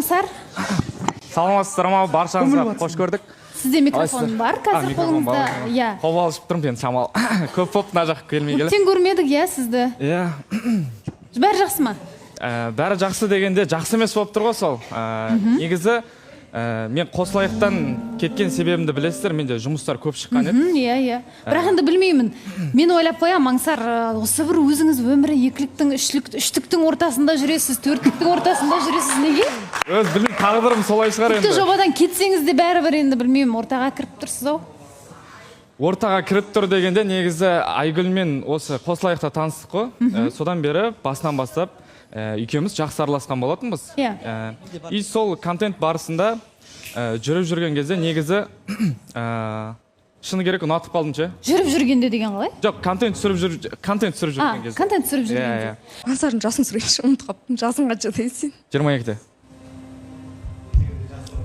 Аңсар. Саламатсыздар ма баршаңызға, қош көрдік. Сізде микрофон бар қазір Микрофон қолыңызда. Бар. Иә. Қобалжып тұрмын енді шамалы. Көп болып мына жаққа келмей келе. Көптен көрмедік, иә, сізді. Иә. Бәрі жақсы ма? Бәрі жақсы дегенде, жақсы емес болып тұр ғой сол. Негізі мен Қосылайықтан кеткен себебімді білесіздер, менде жұмыстар көп шыққан еді. Иә, иә. Бірақ енді білмеймін. Мен ойлап қоямын, Аңсар, осы бір өзіңіз өмірі екіліктің, үштік, үштіктің ортасында жүресіз, төрттіктің ортасында жүресіз. Неге? Өз білмеймін, тағдырым солай шығар Тіпті енді. Жобадан кетсеңіз де, бәрібір енді білмеймін, ортаға кіріп тұрсыз ау. Ортаға кіріп тұр дегенде, негізі Айгүлмен осы Қосылайықта таныстық қой. Содан бері басынан бастап екеуміз жақсы араласқан болатынбыз. Иә. И сол контент барысында жүріп жүрген кезде негізі шыны керек, ұнатып қалдым ше. Жүріп жүргенде деген қалай? Жоқ, контент түсіріп А, жүрген кезде. Контент түсіріп Иә, жүргенде. иә. Аңсардың жасын сұрайыншы, ұмытып қалыппын. Жасың қаншада сен? 22-де.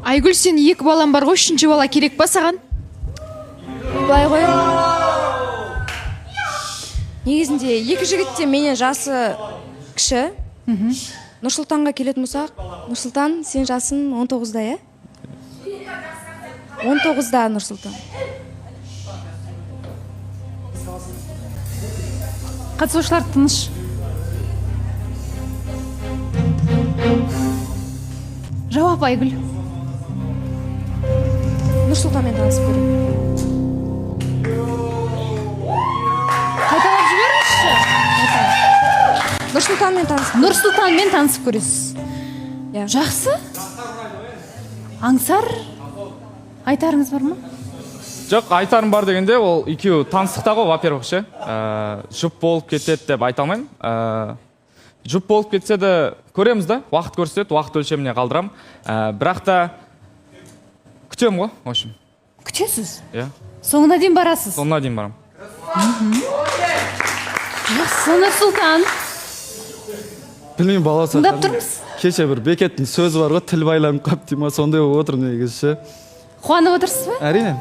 Айгүл, сен екі балам бар ғой, үшінші бала керек па саған? Былай ғой, негізінде екі жігіт те менен жасы кіші. Нұрсұлтанға келетін болсақ, Нұрсұлтан, сен жасың 19-да, иә? 19-да, Нұрсұлтан. Қатысушылар, тыныш. Жауап, Айгүл. Нұрсұлтанмен танысып көремін. Қайталап жіберіңізші. Нұрсұлтанмен танысып. Нұрсұлтанмен танысып көресіз. Иә. Жақсы. Аңсар, айтарыңыз бар ма? Жоқ, айтарым бар дегенде, ол екеуі таныстықта ғой, во первых ше. Жұп болып кетеді деп айта алмаймын. Жұп болып кетсе де, көреміз да, уақыт көрсетеді, уақыт өлшеміне қалдырамын. Бірақ та күтемін ғой, в общем. Күтесіз. Иә. Соңына дейін барасыз. Соңына дейін барамын. Жақсы, Нұрсұлтан. Білмеймін, баласы. Тыңдап тұрмыз. Кеше бір Бекеттің сөзі бар ғой, тіл байланып қалып дей ма, сондай болып отыр негізі ше. Қуанып отырсыз ба? Әрине.